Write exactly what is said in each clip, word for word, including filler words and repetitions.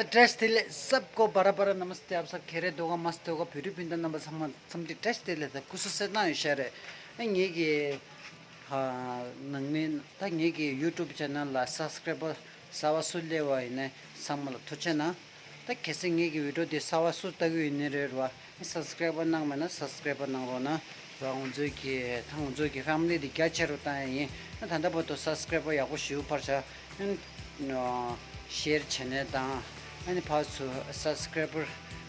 བཀྲ་ཤིས་བདེ་ལེགས། सबको बार बार नमस्ते। आप सब खैरियत होगा, मस्त होगा। བོད་རིགས་སྤུན་ཟླ་རྣམ་པ་ཚང་མ་འཚམས་འདྲི་བཀྲ་ཤིས་བདེ་ལེགས་དང་སྐུ་གཟུགས་གསལ་ཐང་ཡོད་ཤག་རེད། ཨ་ངེད་ཀྱི་ཧ་ནང་མི་ད་ངེད་ཀྱི་ཡུ་ཊུབ་ཆེ་ནལ་ལ་སབ་སི་ཀ་རའི་བར་གསར་པ་སུ་སླེབས་པ་ཡིན་ནའི་ཚང་མ་ལ་ཐུགས་རྗེ་གནང་། ད་གལ་སྲིད་ངེད་ཀྱི་བི་ཌིའོ་འདི་གསར་པ་སུ་ལྟ་གི་ཡོད་ནའི་རེད་ར། སབ་སི་ཀ་རའི་བར་གནང་མེད་ན་སབ་སི་ཀ་རའི་བར་གནང་རོགས་གནང་ར། ང་ཚོའི་གི་ད་ང་ཚོའི་གི་ཕེ་མི་ལི་འདི་རྒྱ་ཆེ་རུ་བཏང་ཡ་ཡིན། ད་ད་ལྟ་བར་དུ་སབ་སི་ཀ་རའི་བར་ཡག་པོ་ཞེ་པོ་འཕར་ཤག་ཨ་ནི་ཤེར་བྱས་ནས་དང་། ཨ་ནི་ཕར་ཚུར་སབ་སི་ཀ་རའི་བར་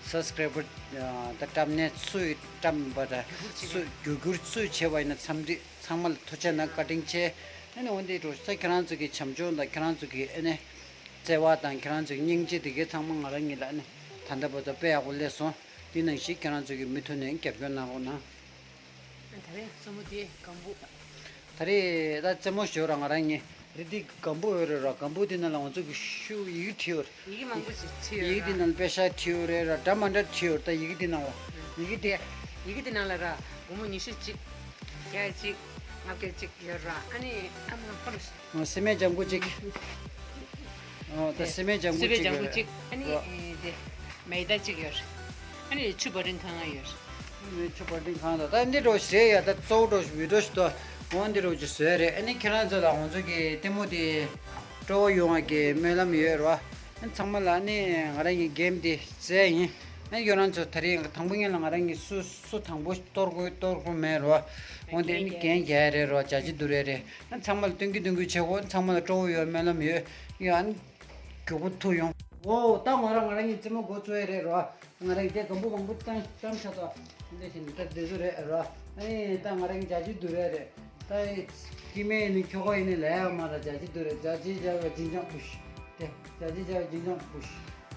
སབ་སི་ཀ་རའི་བར་ད་བཀྲམ་ནས་སུས་བཀྲམ་པ་དང་སུ་བརྒྱུད་བསྐུར་སུས་བྱས་པ་ཡིན་ན་འཚམས་འདྲི་ཚང་མ་ལ་ཐུགས་རྗེ་གནང་བཀའ་དྲིན་ཆེ། ཨ་ནི་འོན་ཏེ་འགྲོ་ས་ཁྱེད་རང་ཚོ་གི་བྱམས་སྐྱོང་དང་ཁྱེད་རང་ཚོ་གི་ཨ་ནི་བརྩེ་བ་དང་ཁྱེད་རང་ཚོ་གི་སྙིང་རྗེ་དེ་གའི་ཚང་མ་ང་རང་ཉིད་ལ་ཨ་ནི་ད་ལྟ་བར་དུ་དཔེ་ཡག་པོ་སླེབས་སོང་། དེ་ནང་བཞིན་ཁྱེད་རང་ཚོ་གི་མུ་མཐུད་ནས་རྒྱབ་སྐྱོར་གནང་རོགས་གནང་། ད་རེས་རྩེད་མོ་དེ་སྒམ་པོ། ད་རེས་ད་རྩེད་མོ་ཞོར་ར་ང་རང་ངི་རི་དེ་སྒམ་པོ་ཡོད་རེད་ར། སྒམ་པོ་དེ་ནང་ལ་ང་ཚོ་གི་ཤུ་ཡི་གེ་བྲིས་ཡོད་རེད། ཡི་གེ་མང་པོ་ཞིག་བྲིས་ཡོད་ར། ཡི་གེ་དེ་ནང་ལ་པེ་ཤག་བྲིས་ཡོད་རེད་ར། འདྲ་མ་འདྲ་བྲིས་ཡོད་རེད། ད་ཡི་གེ་དེ་ནང་ལ་ཡི་གེ་དེ་ཡི་གེ་དེ་ནང་ལ་ར་སྒོར་མོ་ཉི་ཤུ་གཅིག་བརྒྱ་གཅིག་ལྔ་བརྒྱ་གཅིག་ཡོད་ར། ཨ་ནི་ཨ་མ་ཁོ་རེ། སི་མེན་ལྗང་ཁུ་གཅིག་ཨོ་ད་སི་མེན་ལྗང་ཁུ་སི་མེན་གཅིག་ལྗང་ཁུ་ཡོད་རེད། གཅིག་ཨ་ནི་ཨོ། ཨེ་དེ་མེ་ད་གཅིག་ཡོད་རེད། ཨ་ནི་ཆུ་བ་ཏིན་ཁ་ལྔ་ཡོད་རེད། ཆུ་བ་ཏིན་ཁ་ལྔ་ད་འདི་འགྲོ་ཞེས་ཡ་ད་གཙོ་བོ་འགྲོ་བི་ཌིའོ་ཞིག་ཏུ་འོང་འདི་འགྲོ་ཅིག་བཟོས་རེད། ཨ་ནི་ཁྱེད་རང་ཚོ་ལ་ང་ཚོ་གི་ལྟད་མོ་དེ་སྤྲོ་བོ་ཡོང་བ་གི་སྨོན་ལམ་ཡོད་རེད་བ། ཨ་ནི་ཚང་མ་ལ་ཨ་ནི་ང་རང་གི་གེམ་དེ་རྩེ་ཡིན། ཨ་ནི་ཁྱེད་རང་ཚོ་ད་རེས་དང་པོ་ཉིད་ལ་ང་རང་གི་སུ་སུ་དང་པོ་གཏོར་དགོས་གཏོར་དགོས་མེད་རེད་བ། འོང་དེ་ཨ་ནི་རྒྱན་རྒྱག་ཡ་རེད་རེད་བ། བྱ་ཅི་དུ་རེད་རེད། ཨ་ཚང་མ་ལ་སྟོན་གྱི་སྟོན་གྱི་བྱེད་དགོས། ཚང་མ་ལ་སྤྲོ་བོ་ཡོད་སྨོན་ལམ་ཡོད། ཡང་མགྱོགས་པོ་ཐུག་ཡོང་། འོ་ད་ང་རང་ང་རང་གི་རྩེད་མོ་འགོ་བཙུགས་ཡ་རེད་རོ། ང་རང་དེ་སྒམ་པོ་མང་པོ་བཏང་བཏང་ཆ་ཏོ། འདི་བཞིན་ད་དེ་ཚོ་རེད་རོ། ཨེ་ད་ང་རང་གི་བྱ་ཅི་དུ་རེད་རེད། ད་ཀི་མེ་ནི་ཁྱོ་ག་ཡིན་ནི་ལས་ཡ་མ་ར་བྱ་ཅི་དུ་རེད། བྱ་ཅི་བྱ་བའི་ཅིན་ཅང་པུཤ། དེ་བྱ་ཅི་བྱ་བའི་ཅིན་ཅང་པུཤ།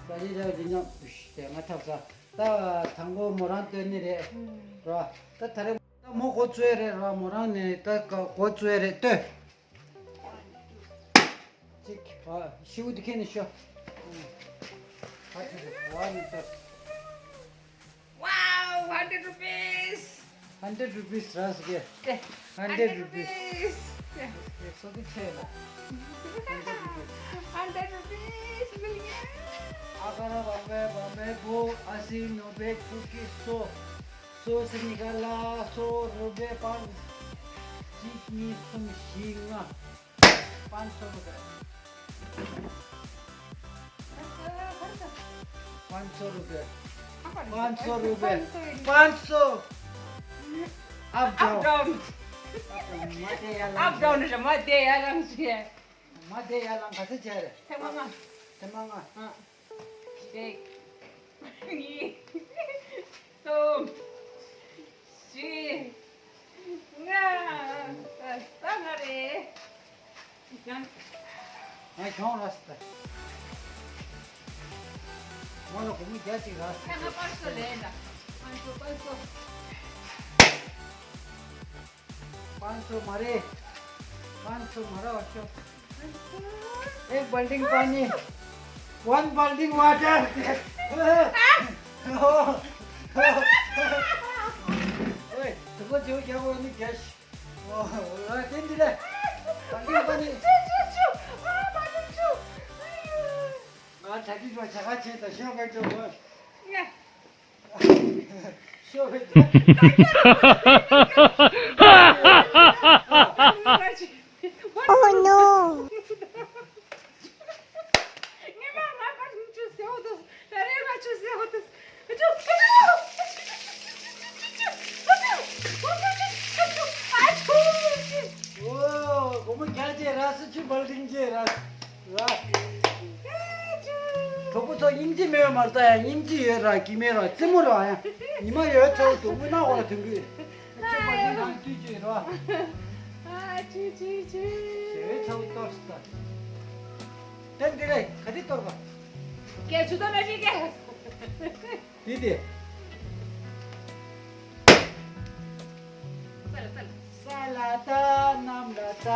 བྱ་ཅི་བྱ་བའི་ཅིན་ཅང་པུཤ། དེ་ང་ཐབས་ས། ད་དང་པོ་མོ་རང་སྟོན་ནི་རེད་རོ། ད་ད་རེ། ད་མོ་འགོ་བཙུགས་ཡ་རེད་ར། མོ་རང་ནས་ད་ག་འགོ་བཙུགས་ཡ་རེད་ལྟོས། གཅིག་ཨ་ཤིའུ་དེ་ཁྱེར་ནས་ཤོག་ཨ་ཁྱེར་ནས་ཤོག Wow, hundred rupees. Hundred rupees ར་ཟེར་གི་ཨེ། Hundred rupees. ཨེ་སོ་དེ་ཆེ་ལ། Hundred rupees. Hundred rupees. ཨ་ཀ་ར་བ་མེ་བ་མེ་བོ་ཨ་སི་ནོ་བེ་ཁུ་ཀི་སོ། སོ་སི་ནི་ཀ་ལ་སོ་རུ་བེ་པང་། གཅིག་གཉིས་གསུམ་བཞི་ལྔ། पाँच सौ रुपये। पाँच सौ रुपये। पाँच सौ रुपये। पाँच सौ। Up down. Up down. Up down. Up down. Up down. Up down. Up down. Up down. Up down. ཐེངས་མ་ལྔ། ཐེངས་མ་ལྔ། ཨ། གཅིག་གཉིས། གསུམ། བཞི། ལྔ། ད་ལྔ་རེད། ཡང་། ང་གྱོང་ར་སི་ད། ང་ལ་སྒོར་མོ་བརྒྱ་གཅིག་ར་སི། ཡང་ང་པར་སོ་ལེན་ད། པར་སོ་པར་སོ། पाँच सौ मारे। पाँच सौ मारा बच्चों। एक बाल्टी पानी। One बाल्टी वाटर। ओए, तुमको जो क्या बोलने गैस। ओ, ओ, तीन दिले। बाल्टी पानी। हाँ, ठंडी में जगह चाहिए तो शो कर दो। Oh no! ཨོ། སྒོར་མོ་བརྒྱ་བྱས་ར་སི་ཆུ་བལ་ལྡིང་བྱས་ར། ར། གྲོགས་པོ་ཚོ་སྙིང་རྗེ་མེད་པ་མ་རེད་ད་ཡ། སྙིང་རྗེ་ཡོད་ར་གི་མེད་ར་རྩེད་མོ་ར་ཡ། ཉི་མ་ཡོད་ཚོ་དུ་དངུལ་ནག་འོག་ལ་ཐོན་གི། ཆུ་བལ་ལྡིང་ནང་དུས་ཀྱི་ར། ཨ་ཆུ་ཆུ་ཆུ། ཞེ་བའི་ཚ་བོ་གཏོར་སི་ད། དེ་འདི་རེད་ག་དེ་གཏོར་ག། སྐད་ཆུ་ཏོ་ན་ཤི་གེ། དེ་དེ། ས་ལ་ས་ལ་ད་གནམ་ལ་ད།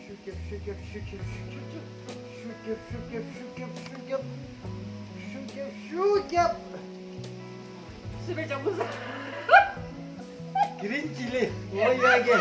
ཤུ་རྒྱབ་ཤུ་རྒྱབ་ཤུ་རྒྱབ་ཤུ་རྒྱབ་ཤུ་རྒྱབ་ཤུ་རྒྱབ་ཤུ་རྒྱབ་ཤུ་རྒྱབ་ཤུ་རྒྱབ་ཤུ་རྒྱབ་ཤུ་རྒྱབ། སུ་བས་ཅག་པོ་ས། གི་རིན་ཅི་ལི་འོ་ཡ་གེ།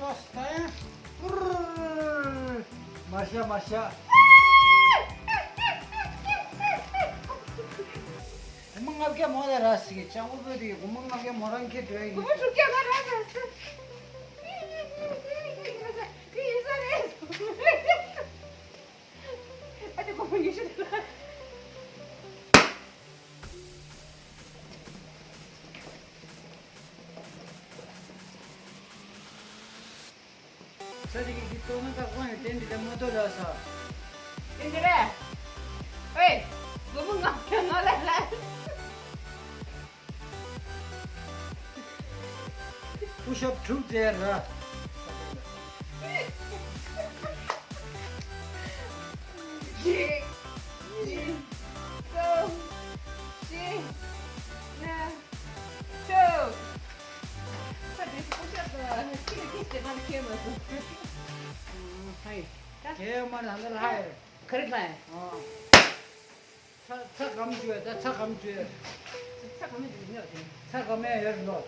མར་ཤ་མར་ཤ། སྒོར་མོ་ལྔ་བརྒྱ་མོ་ལ་རག་ཟེར་གི། སྤྱང་པོ་བོད་དེ་སྒོར་མོ་ལྔ་བརྒྱ་མོ་རང་ཁྱེར་འགྲོ་ཡ་ཡིན། སྒོར་མོ་དྲུག་བརྒྱ་ང་རག་ཟེར། དེ་ཡིན་ས་རེད། ཨ་ཅེ་སྒོར་མོ་ཉི་ཤུ་དེ་ལ། ས་དེ་གི་དེ་ལྟོ་ང་ད་ཁོང་ཡང་བསྟན་འདི་ལ་མ་ལྟོ་ལ་ས། བསྟན་འདི་རེད། ཨེ། སྒོར་མོ་ལྔ་བརྒྱ་ང་ལ་ལ། པུ་ཤ་དྲུག་བཙལ་ར། གཅིག་གཉིས། གསུམ། བཞི། ལྔ། དྲུག་ཁ་འདྲེ་པུ་ཤ་དང་ཁྱི་ལ་ཁྱི་ཞེ་མར་ཁྱེར་མ་སོང་། ཧའི། ད་དེ་མ་ན་ཧ་ལ་ཧའི། ཁ་རི་ཁ་ཡ། ཨ། ཚ་ཚ་གམ་བཅོས་ད་ཚ་གམ་བཅོས། ཚ་གམ་བཅོས་ཉོ་དེ། ཚ་གམ་ཡང་ཡོད་ལོ།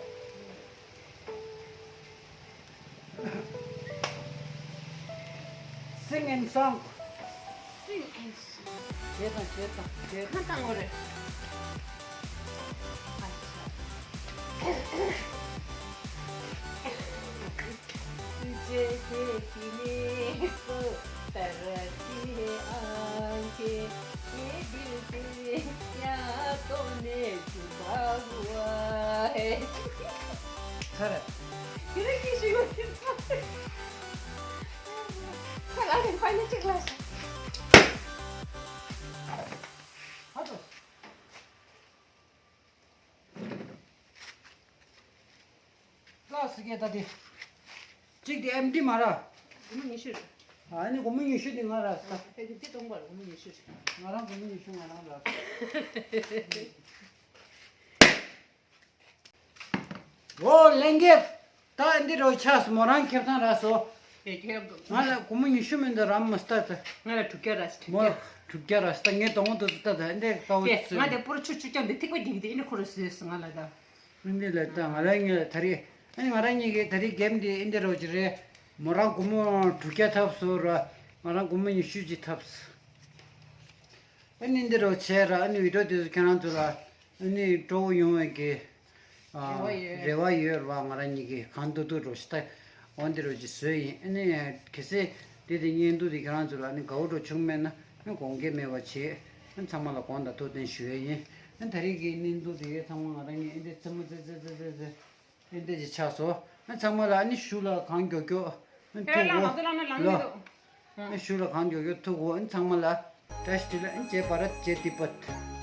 Sing and song. Sing and song. བྱེད་དང་བྱེད་དང་བྱེད། ཁ་བཏང་བ་རེད། तुझे देखने को तरसी है आंखें, ये दिल तेरे यादों ने जुदा हुआ है। ཚར། ཁྱེད་རང་གིས་ཤེས་ཡོད་ཀྱི། ཁ་ལག་རིང་པ་ནི་གཅིག་ལ། ཧ་ཏོ། ལགས་སོ་ཀྱེ་ད་དེ། གཅིག་དེ་ཨེམ་ཌི་མ་ར། སྒོར་མོ་ཉི་ཤུ་རེད། ཨ་ནི་སྒོར་མོ་ཉི་ཤུ་དེ་ང་ར་ས། ཨེ་དེ་སྟོང་པ་རེད། སྒོར་མོ་ཉི་ཤུ་རེད། ང་རང་སྒོར་མོ་ཉི་ཤུ་ང་རང་ར། ཨོ་ལྷན་རྒྱས། ད་ཨེ་འདི་རུ་ཆགས་སོང་། མོ་རང་ཁེབས་ཐང་རག་སོང་། ཨེ་ཁེབས། ང་ལ་སྒོར་མོ་ཉི་ཤུ་མིན་འདུག་རམ་མ་སྟ་ད། ང་ལ་དྲུག་བརྒྱ་རག་སོང་། མོ་དྲུག་བརྒྱ་རག་སྟ། ངས་དོ་དགོང་དུ་སྟ་ད་ཨེ་འདི་ལྟ་བུ་ཨེ་ཚོས། ང་དེ་པོ་རུ་ཆུ་ཆུ་རྐྱང་འདི་ཐིགས་པ་རྒྱག་གི་དེ་ཨེ་འདི་ཁོ་རུ་བཟོས་སོང་ང་ལ་ད། ཨེ་འདི་ལ་ད་ང་རང་ཉིད་ད་རེས་ཨེ་ང་རང་ཉིད་ཀྱི་ད་རེས་གེམ་འདི་ཨེ་འདི་རུ་ཅི་རེད། མོ་རང་སྒོར་མོ་དྲུག་བརྒྱ་ཐབས་སོ་ར། ང་རང་སྒོར་མོ་ཉི་ཤུ་ཅིག་ཐབས། ཨེ་ནི་འདི་རུ་བྱས་ར། ཨེ་ནི་བི་ཌིའོ་དེ་ཚོ་ཁྱེད་རང་ཚོ་ལ། ཨ་ནི་སྤྲོ་བོ་ཡོང་བའི་གི། ཨ། རེ་བ་ཡོད། རེ་བ་ཡོད་རེད་བ། ང་རང་ཉིད་ཀྱིས་གང་ཐུབ་ཐུབ་འགྲོ་ཤི་ད། འོ་འདི་རུ་ཅིག་བཟོས་ཡིན། ཨ་ནི་གལ་སྲིད་འདི་དེ་བརྙན་ཐུང་དེ་ཁྱེད་རང་ཚོ་ལ་ཨ་ནི་དགའ་བོ་འགྲོ་བྱུང་མེད་ན། ཨ་ནི་དགོངས་འགལ་མེད་པ་བྱེད། ཨ་ནི་ཚང་མ་ལ་དགོངས་དག་ཐུགས་བདེན་ཞུ་ཡས་ཡིན། ཨ་ནི་ད་རེས་ཀྱི་བརྙན་ཐུང་དེ་ཚང་མ་ང་རང་ཉིད་ཨ་འདི་རྩེད་མོ་རྩེ་རྩེ་རྩེ་རྩེ་རྩེ། ཨེ་འདི་ཅིག་ཆགས་སོ། ཨ་ཚང་མ་ལ་ཨ་ནི་གཞུག་ལ་གང་མགྱོགས་མགྱོགས་ཨ་ནི་ཐུག་གོ། ལ། ཨ་གཞུག་ལ་གང་མགྱོགས་མགྱོགས་ཐུག་གོ། ཨ་ནི་ཚང་མ་ལ་བཀྲ་ཤིས་བདེ་ལེགས། ཨ་ནི་ཇེ་བྷ་རཏ་ཇེ་ཏི་བྷཊ།